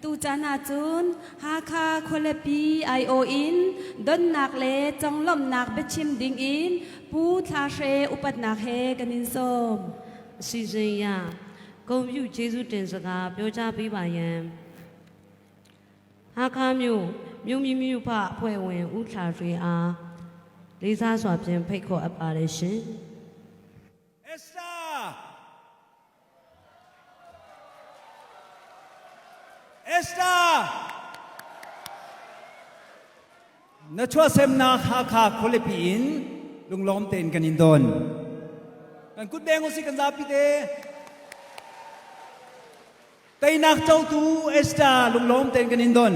Atu caan ahcun Hakha khualipi aiawh in donnak le conglawmhnak biachim dingin Pu Thla Hre upatnak he kan in sawm. အစီအစဉ်အရဂုံပြုကျေးဇူးတင်စကားပြောကြားပေးပါရန်ဟာခါမြို့မြို့မြမြို့ဖအဖွဲ့ဝင်ဦးထာရွှေအားလေးစားစွာဖြင့်ဖိတ်ခေါ်အပ်ပါတယ်ရှင် Esther! Esther! Na chuahsemnak Hakha khualipi in lunglawm tein kan in don. Kan kut beng usih kan zapi te. Teinak cotu Esther lunglawm tein kan in don.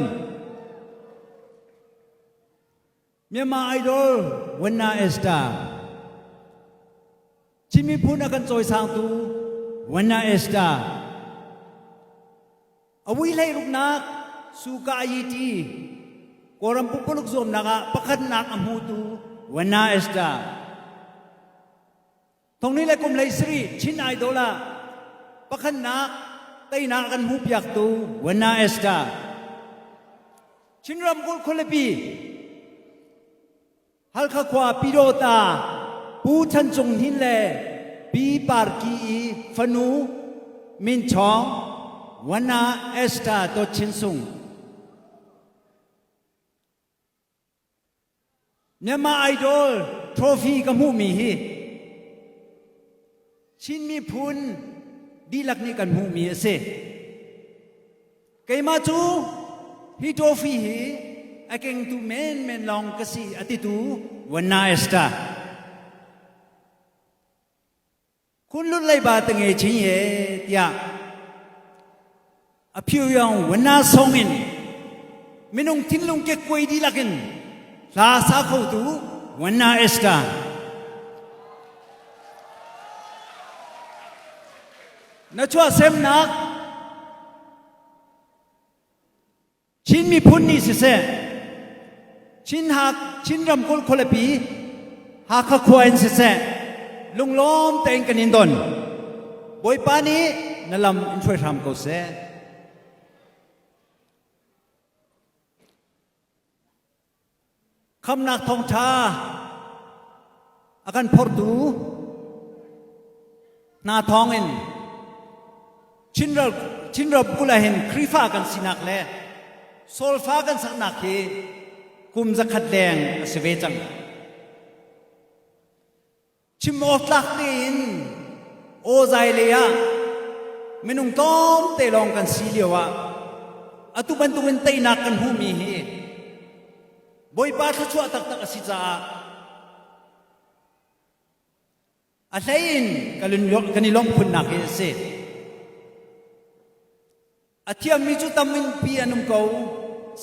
Myanmar Idol Wanna Esther. Chin miphun a kan cawisangtu Wanna Esther. Awi hlei ruknak Suka Ayiti Kawlram pumpuluk zuamnak ah pakhatnak a hmutu Wanna Esther. Thongni le kum hlei sarih Chin Idol ah pakhatnak teinak a kan hmuhpiaktu Wanna Esther. Chin ramkulh khualipi Halkha khua Pyidawta Pu Chan Cung Hnin le Pi Par Ki i fanu Min Chawng Wanna Esther Dawt Chin Sung. Myanmar Idol trophy ka hmuhmi hi Chin miphun dihlak nih kan hmuhmi a si. Keimah cu hi trophy hi a kengtu menmen lawng ka si a titu Wanna Esther. Kunlun leiba te nge chin ye tiah a phiu yong Wanna song in minung thinlung ke kuai dihlak in hla sa khotu Wanna Esther. Na chuahsemnak Chin miphun nih siseh, Chin Hak Chin ramkulh khualipi Hakha khua in siseh, lunglawm tein kan in don. Bawipa nih na lam in hruai hram ko seh. Khamnak thawngṭha a kan phortu hna thawngin Chinram kulh ah hin Khrihfa kan sinak le solfa kan saknak hi kum 100 leng a si ve cang. Chim awk tlak tein awzai lei ah minung tlawmte lawng kan si lio ah atu bantukin teinak kan hmuhmi hi Bawipa thluachuah taktak a si caah a hlei in kan i lawmh khunnak hi a si. A thiammi cu tam in pi an um ko,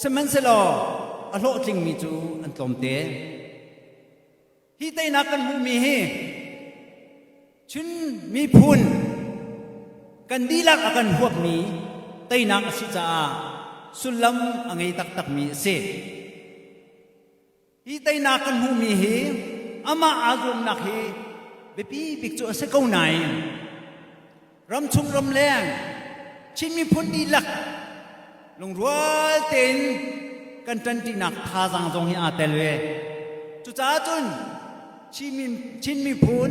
sihmanhsehlaw a hlawhtlingmi cu an tlawmte. Hi teinak kan hmuhmi hi Chin miphun kan dihlak a kan huapmi teinak a si caah sullam a ngei taktakmi a si. Hi teinak kan hmuhmi hi amah aa zuamnak hi biapi bik cu a si ko nain ramchung ramleng Chin miphun dihlak lungrual tein kan ṭanṭinak thazaang zong hi aa tel ve. Cucaah cun Chin miphun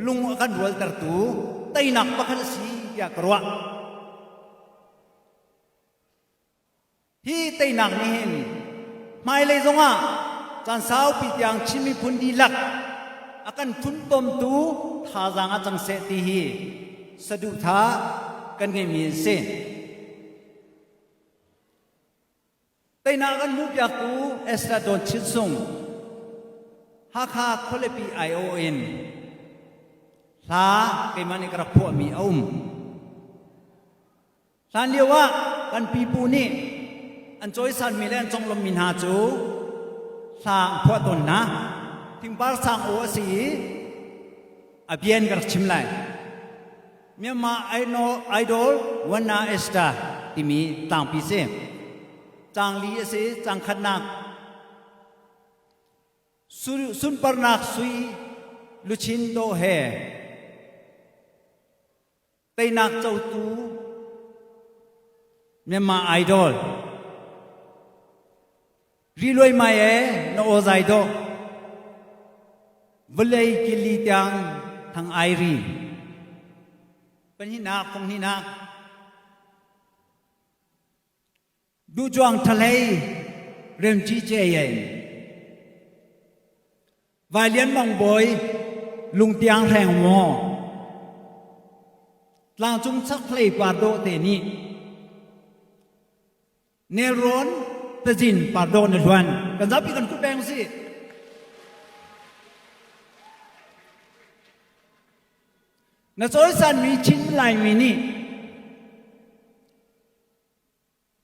lung a kan rualtertu teinak pakhat a si tiah ka ruah. Hi teinak nih hin hmailei zongah caan saupi tiang Chin miphun dihlak a kan funtomtu thazaang ah cang seh ti hi saduhthah kan ngeihmi a si. Teinak kan hmuhpiaktu Esther Dawn Chin Sung Hakha khualipi aiawh in hla keimah nih ka rak phuahmi a um. Hlanlio ah kan pipu nih an cawisanmi le an conglawmhmi hna cu hla an phuah tawn hna. Thingpar sang aw a si i a bian ka rak chim lai. Myanmar Idol Wanna Esther timi tlangpi si. Cangli a si, cang khatnak. Sunparnak sui luchin dawh he Teinak cotu Myanmar Idol Ri luai mai e na aw zai dawh vawlei kili tiang thang ai ri pahnihnak fanghnihnak duhcuang thalei remci ce yen Vailian Mang Bawi lungtiang hreng maw tlangcung chakhlei par dawh te nih Nelrawn tazin pardaw na hluan kan zapi kan kut peng si na cawisanmi Chin Laimi nih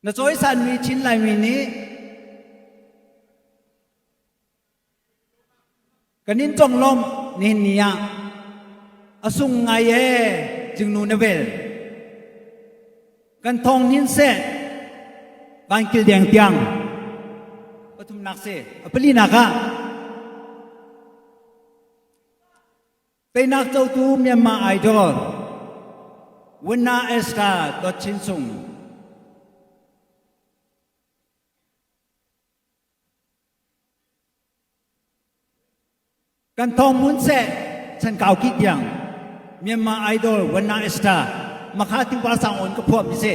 na cawisanmi Chin Laimi nih Kan in conglawmh nihin ni ah a sung ngai ee cingnu na vel. Kan thawng nin seh van kil deng tiang pathumnak si a palinak ah teinak cotu Myanmar Idol Winna Esther Dot Chin Sung Kan thawng mun seh chan kau ki tiang Myanmar Idol Wanna Star makha tingpar sang on ka phuah mi se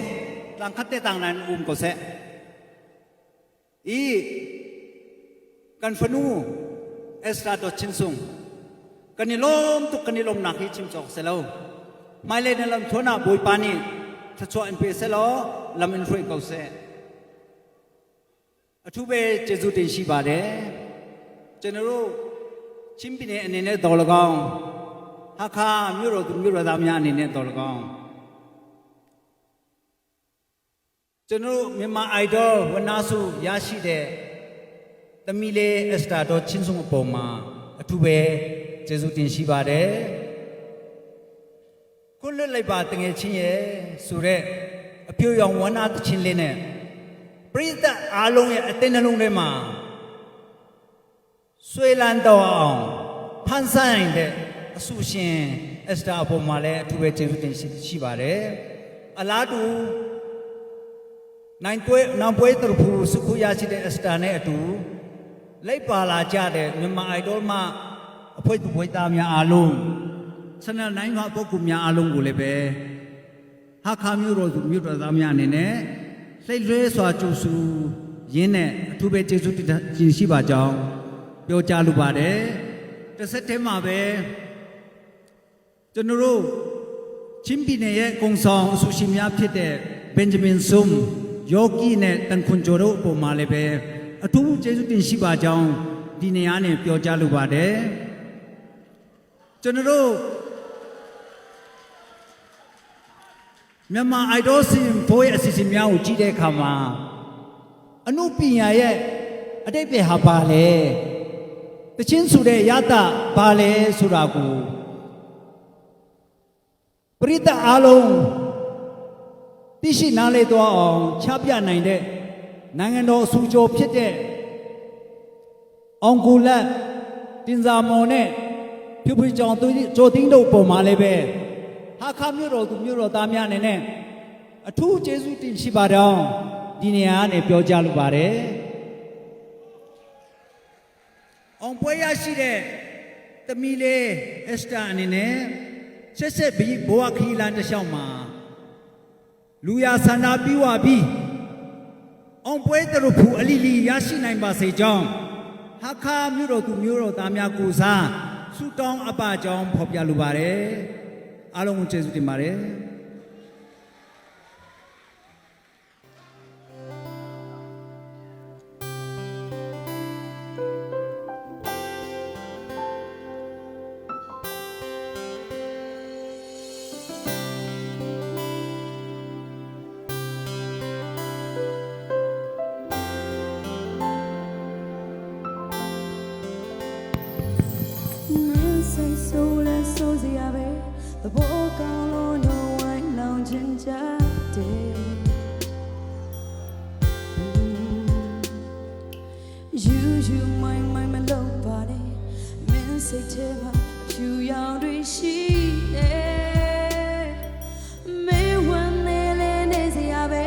tlang khat te tang nan um ko seh i kan fanu Esther dot chin sung kan i lawm tuk kan i lawm nak hi chim cawk se lo hmailei na lam thuan ah Bawipa nih thluachuah in pe se law lam in hruai ko seh အထူးပဲကျေးဇူးတင်ရှိပါတယ်ကျွန်တော်တို့ချင်းပြည်နယ်အနေနဲ့တော်၎င်းဟာခါမြို့တော်သူမြို့တော်သားများအနေနဲ့တော်၎င်းကျွန်တော်တို့မြန်မာ idol ဝနာစုရရှိတဲ့သမီးလေးအက်စတာတော်ချင်းစုံအပေါ်မှာအထူးပဲကျေးဇူးတင်ရှိပါတယ် ခွတ်လွတ်လိုက်ပါတငယ်ချင်းရဲ့ဆိုတော့အပြိုရောင်ဝမ်းနာတချင်းလေးနဲ့ပရိသတ်အားလုံးရဲ့အသိနှလုံးထဲမှာဆွေလန်းတော်အောင်ဖန်ဆင်းတဲ့အဆူရှင်အက်စတာအပေါ်မှာလည်းအထူးပဲကျေးဇူးတင်ရှိပါတယ်အလားတူနိုင်ပွဲနောင်ပွဲတရဖူစုခုရရှိတဲ့အက်စတာနဲ့အတူလိုက်ပါလာကြတဲ့မြန်မာအိုင်ဒေါမှအဖွဲ့သူဖွဲ့သားများအားလုံး ဆနနိုင်ကပုဂ္ဂိုလ်များအလုံးကိုလည်းပဲဟာခါမျိုးတော်သူမျိုးတော်သားများအနေနဲ့စိတ်လွဲစွာကြိုဆူရင်းနဲ့အထူးပဲကျေးဇူးတင်ရှိပါကြောင်းပြောကြားလိုပါတယ်တစ်ဆက်တည်းမှာပဲကျွန်တော်တို့ချင်းပြည်နယ်ရဲ့ကုံဆောင်အဆူရှင်များဖြစ်တဲ့ဘင်ဂျမင်ဆွမ်ယောဂီနဲ့တန်ခွန်ကျော်တို့အပေါ်မှာလည်းပဲအထူးကျေးဇူးတင်ရှိပါကြောင်းဒီနေရာနဲ့ပြောကြားလိုပါတယ်ကျွန်တော်တို့ မြန်မာ idol စင်ဖိုးရဲ့အစီအစဉ်များကိုကြည့်တဲ့အခါမှာအနုပညာရဲ့အတိတ်ပဲဟာပါလေတချင်းဆိုတဲ့ရတပါလေဆိုတာကိုပရိသတ်အားလုံးသိရှိနားလည်သွားအောင်ချပြနိုင်တဲ့နိုင်ငံတော်အဆူကျော်ဖြစ်တဲ့အောင်ကူလက်တင်စာမော်နဲ့ဖြူဖြူကြောင်သူကျော်တင်းတို့ပုံမှာလည်းပဲဟာခါမြို့တော်သူမြို့တော်သားများအနေနဲ့အထူးကျေးဇူးတင်ရှိပါတော့ဒီနေရာကနေပြောကြားလိုပါတယ်အောင်ပွဲရရှိတဲ့သမီးလေးအက်စတာအနေနဲ့ဆက်ဆက်ပြီးဘဝခီလန်တစ်လျှောက်မှာလူရဆန္ဒပြီးဝပြီးအောင်ပွဲတရဖူအလီလီရရှိနိုင်ပါစေကြောင်းဟာခါမြို့တော်သူမြို့တော်သားများကိုစားဆုတောင်းအပကြောင်းဖော်ပြလိုပါတယ်အားလုံးကိုကျေးဇူးတင်ပါတယ် မင်းစိတ်ဆိုးလဲဆိုးစရာပဲသဘောကောင်းလို့တော့ဝိုင်းလောင်ခြင်းကြတယ်ယူယူမိုင်းမိုင်းမလုပ်ပါနဲ့မင်းစိတ်ထဲမှာအဖြူရောင်တွေရှိနေမေးဝင်နေလေနေစရာပဲ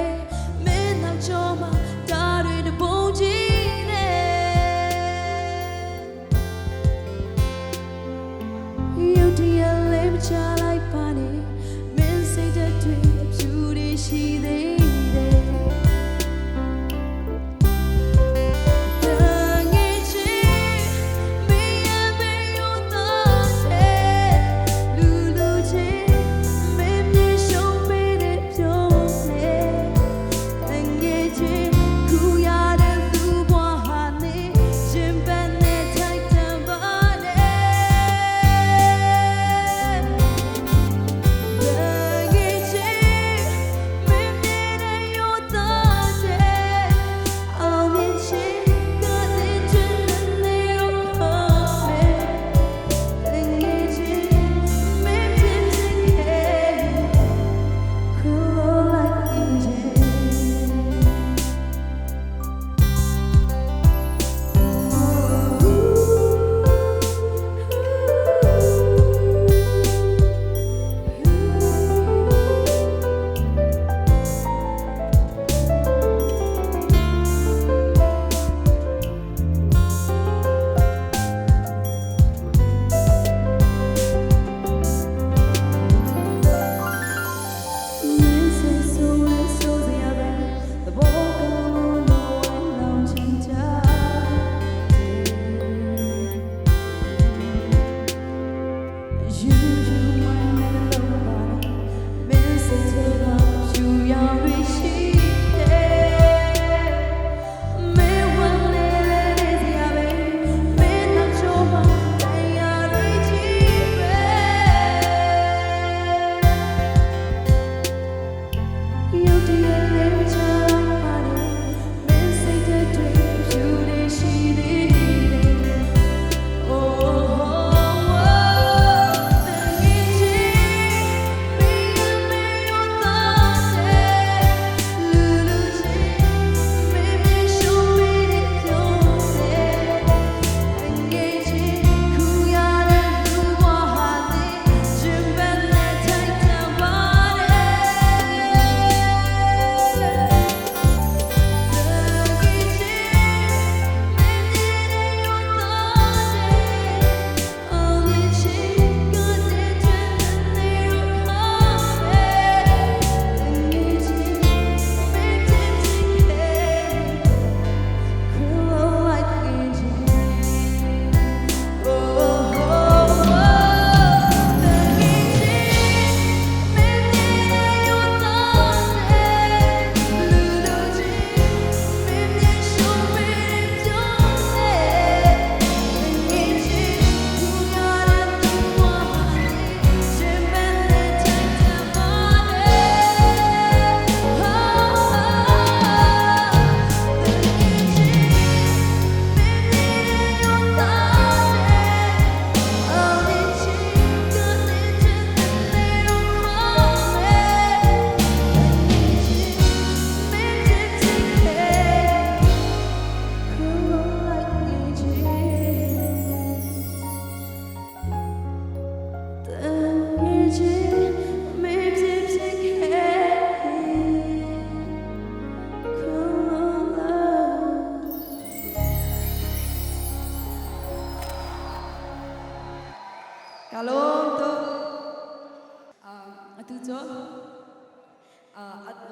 Atu cu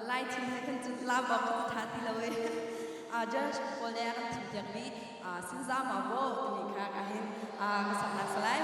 Lai thil he kan cun lam awk ka tha ti lo e. Judge pawl nih a kan thim piakmi Sinza Ma Bo timi kha ka hin ka saknak salai.